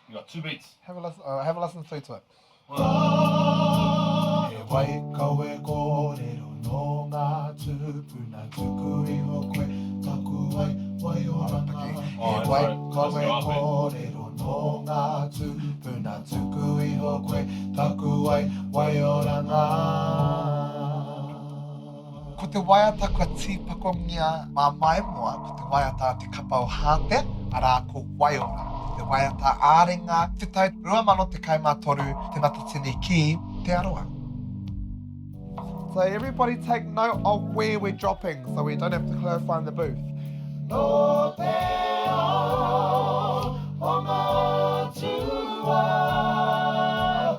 You got two beats. Have a listen, uh, have a listen through to it. He wai kawe kōrero nō ngā tūpuna tuku iho koe taku wai waioranga. He wai kawe kōrero nō ngā tūpuna tuku iho koe taku wai waioranga. Ko te waiata kua tīpakongia mā Maimoa, ko te waiata a te kapa o Hātea, arā, ko Waiora. Ko te waiata ā-ringa, te tau 2013, Te Matatini ki Te Arawa. So everybody take note of where we're dropping so we don't have to clarify in the booth. Nō te ao o ngā atua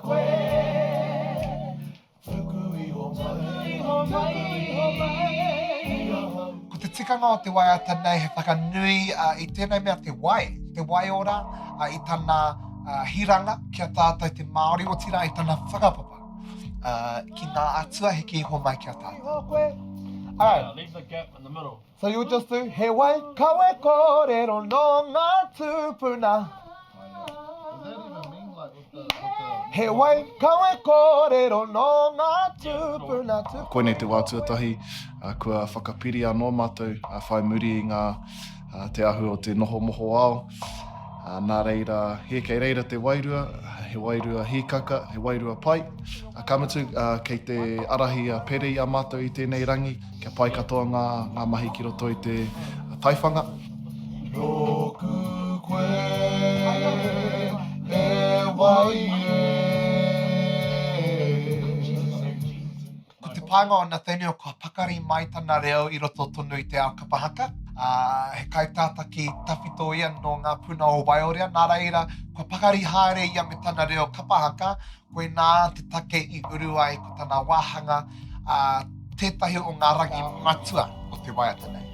koe. Tuku iho mai, tuku iho mai i ahau. Ko te tikanga o te waiata nei he whakanui i tēnei mea te wai, te waiora i tana hiranga ki a tātou te Māori, otirā i tana whakapapa ki ngā atua heke iho mai ki a tātou. Alright. Leave the gap in the middle. So you'll just do he wai kawe kōrero nō ngā tūpuna. He wai kawe kōrero nō ngā tūpuna. Koinei te wā tuatahi kua whakapiri anō mātou whai muri i ngā te āhua o te noho mohoao. Nā reira, he kei reira te wairua, he wairua hīkaka, he wairua pai. Ka mutu, kei te ārahi a Pere i a mātou i tēnei rangi. Kia pai katoa ngā, ngā mahi ki roto i te taiwhanga. Nōku koe e wai e. Ko te painga o Nathaniel kua pakari mai tana reo i roto tonu i te ao kapa haka. Ā, he kaitātaki tawhito ia nō ngā puna o Waiorea, nā reira, kua pakari haere ia me tana reo kapa haka, Koinā te take i uru ai ko tana wāhanga, ā, tētahi o ngā rangi matua o te waiata nei.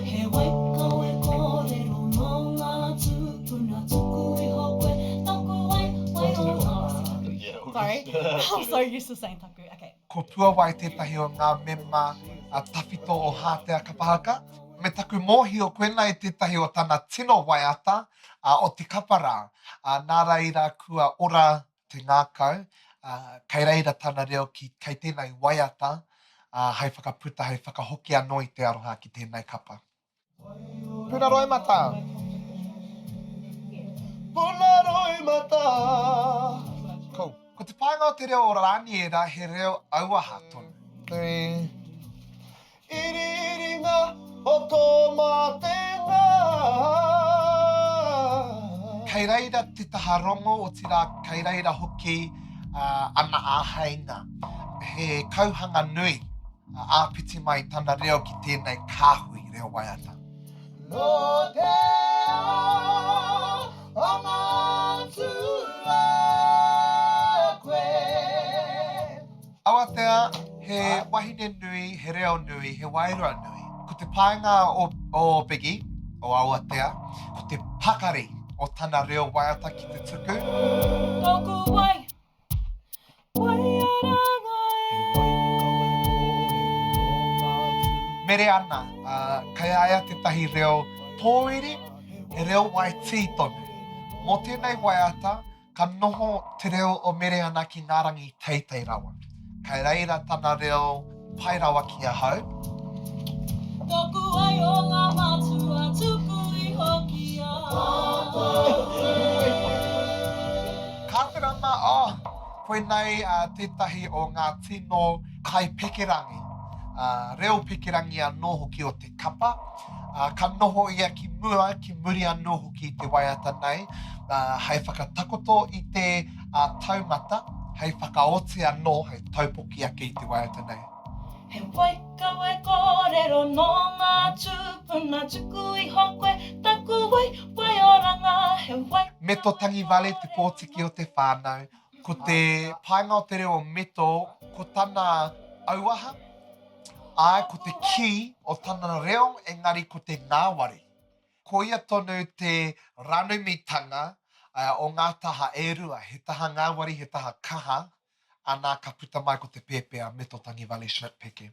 He wai kawe kōrero nō ngā tūpuna tuku iho koe taku wai waiora. Sorry, I'm so used to saying taku. Okay. Ko Puawai tētahi o ngā mema tawhito o Hātea Kapa Haka. Me taku mōhio koinei tētahi o tana tino waiata, o te kapa rā. Ā, nā reira kua ora te ngākau, ā, kei reira tana reo ki, kei tēnei waiata, ā, hei whakaputa, hei whakahoki anō i te aroha ki tēnei kapa. Puna roimata! Puna roimata! Cool. Ko te painga o te reo o Rāniera he reo auaha tonu. 3. Iriiringa o tō matenga. Kei reira te taha rongo, otirā kei reira hoki ana āheinga. He kauhanga nui āpiti mai tana reo ki tēnei kāhui reo waiata. Nō te ao o Matua koe. Awatea, he wahine nui, he reo nui, he wairua nui. Ko te painga o, o Biggie, o Awatea, ko te pakari o tana reo waiata ki te tuku. Tōku wai, waiaranga e. Mere ana, ā, kei a ia tētahi reo pōuri, he reo waitī tonu. Mō tēnei waiata, Ka noho te reo o Mereana ki ngā rangi teitei rawa. Kei reira tana reo pai rawa ki ahau. Tōku wai o ngā mātua tuku iho ki a Kāterana, oh, koinei tētahi o ngā tino kaipekerangi, reo pekerangi anō hoki o te kapa. Ā, ka noho ia ki mua, ki muri anō hoki i te waiata nei, ā, hei whakatakoto i te ā, taumata, hei whakaoti anō, hei taupoki ake i te waiata nei. He wai kawe kōrero nō ngā tūpuna tuku iho koe taku wai, waioranga, he wai Meto Tangiwale te pōtiki o te whānau. Ko te painga o te reo o Meto, ko tana auaha, Āe, ko te kī o tana reo engari ko te ngāwari. Ko ia tonu te ranumitanga o ngā taha e rua, he taha ngāwari, he taha kaha, ana ka puta mai ko te pēpē a Meto Tangiwale Schmidt Peke.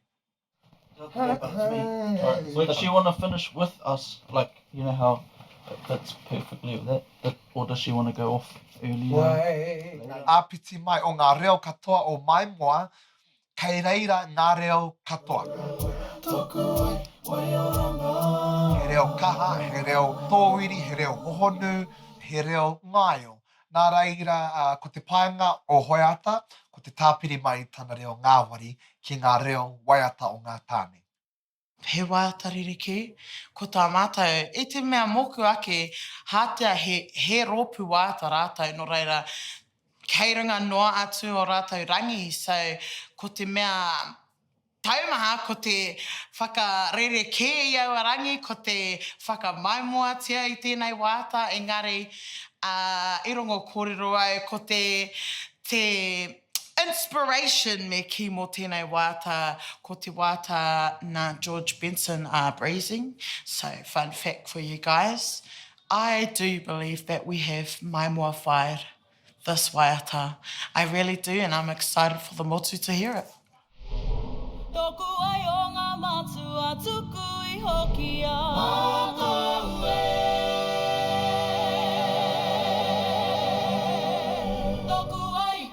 Does she want to finish with us? Like, you know how... It fits perfectly with that. But, or does she want to go off earlier? Āpiti mai o ngā reo katoa o Maimoa, kei reira ngā reo katoa. He reo kaha, he reo tōiri, he reo hohonu, he reo ngaio. Nā reira, ko te painga o Hoeata, ko te tāpiri mai i tana reo ngāwari ki ngā reo waiata o ngā tāne. He waiata rerekē. Ko tā mātou, i te mea mōku ake, hātea he, he rōpū waiata rātou, nō reira, kei runga noa atu o rātou rangi, so ko te mea taumaha ko te whakarerekē i aua rangi, ko te whakamaimoatia i tēnei waiata, engari, ā, i rongo kōrero au, ko te, te, Inspiration me kī mō tēnei waiata ko te waiata nā George Benson a Breezing, so fun fact for you guys, I do believe that we have maimoafied this waiata, I really do and I'm excited for the motu to hear it. Tōku wai o ngā mātua tuku iho ki a mātou e. Tōku wai,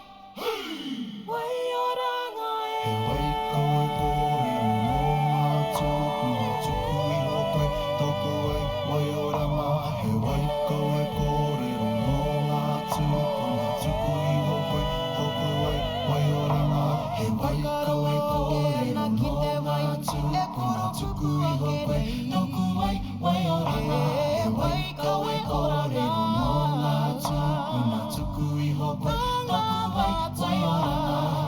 waioranga e. He wai kawe kōrero nō ngā tūpuna tuku iho koe Tōku wai, waioranga He wai kawe kōrero nō ngā tūpuna tuku iho koe Tōku wai, waioranga He wai kawe kōrero nō ngā tūpuna tuku iho koe Tōku wai, waioranga He wai kawe kōrero nō ngā tūpuna tuku iho koe Tōku wai, waioranga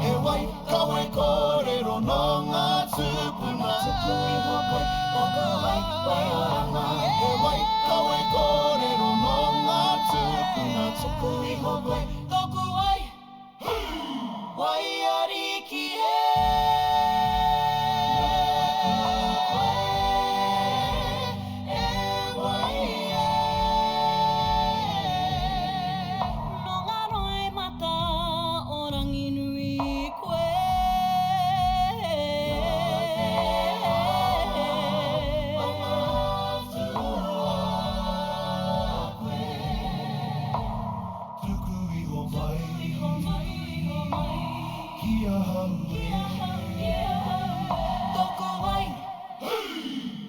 He wai kawe kōrero nō ngā tūpuna tuku iho koe Tōku wai, waioranga He wai kawe kōrero nō ngā tūpuna tuku iho koe Tōku wai, Waiariki e. E wai e. Nō ngā roimata o Ranginui koe. Nō te ao o ngā atua koe. Tuku iho mai ki ahau e. Tōku wai,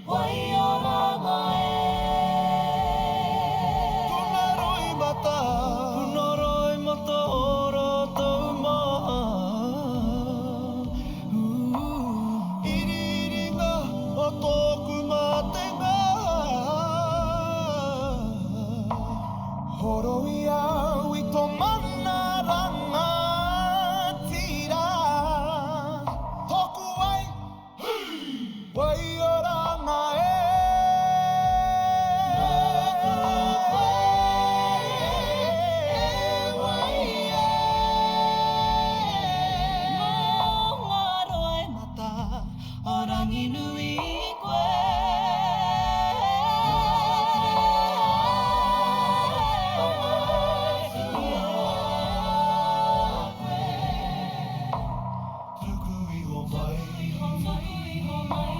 waioranga e. Puna roimata. Puna roimata o rātou mā. Iriiringa o tōku matenga. Horo i au i tō mana rangatira. Tōku wai, waioranga e. Nāku koe e wai e. Nō ngā roimata o Ranginui koe. Tuku iho mai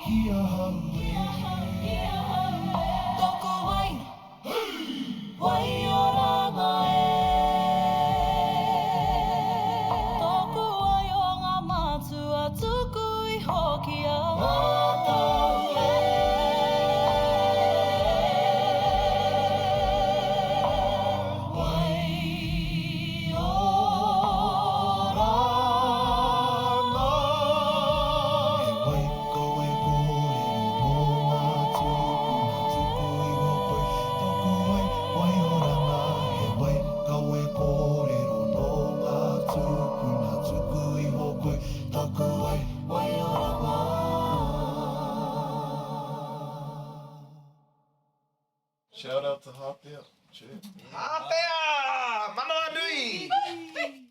ki ahau e. Tōku wai, waioranga e. Tōku wai o ngā mātua tuku iho ki a mātou e. Waioranga. He wai kawe kōrero nō ngā tūpuna tuku iho koe Tōku wai, waioranga He wai kawe kōrero nō ngā tūpuna tuku iho koe Tōku wai, waioranga. Shout out to Hātea. Cheers. Hātea! Manawanui!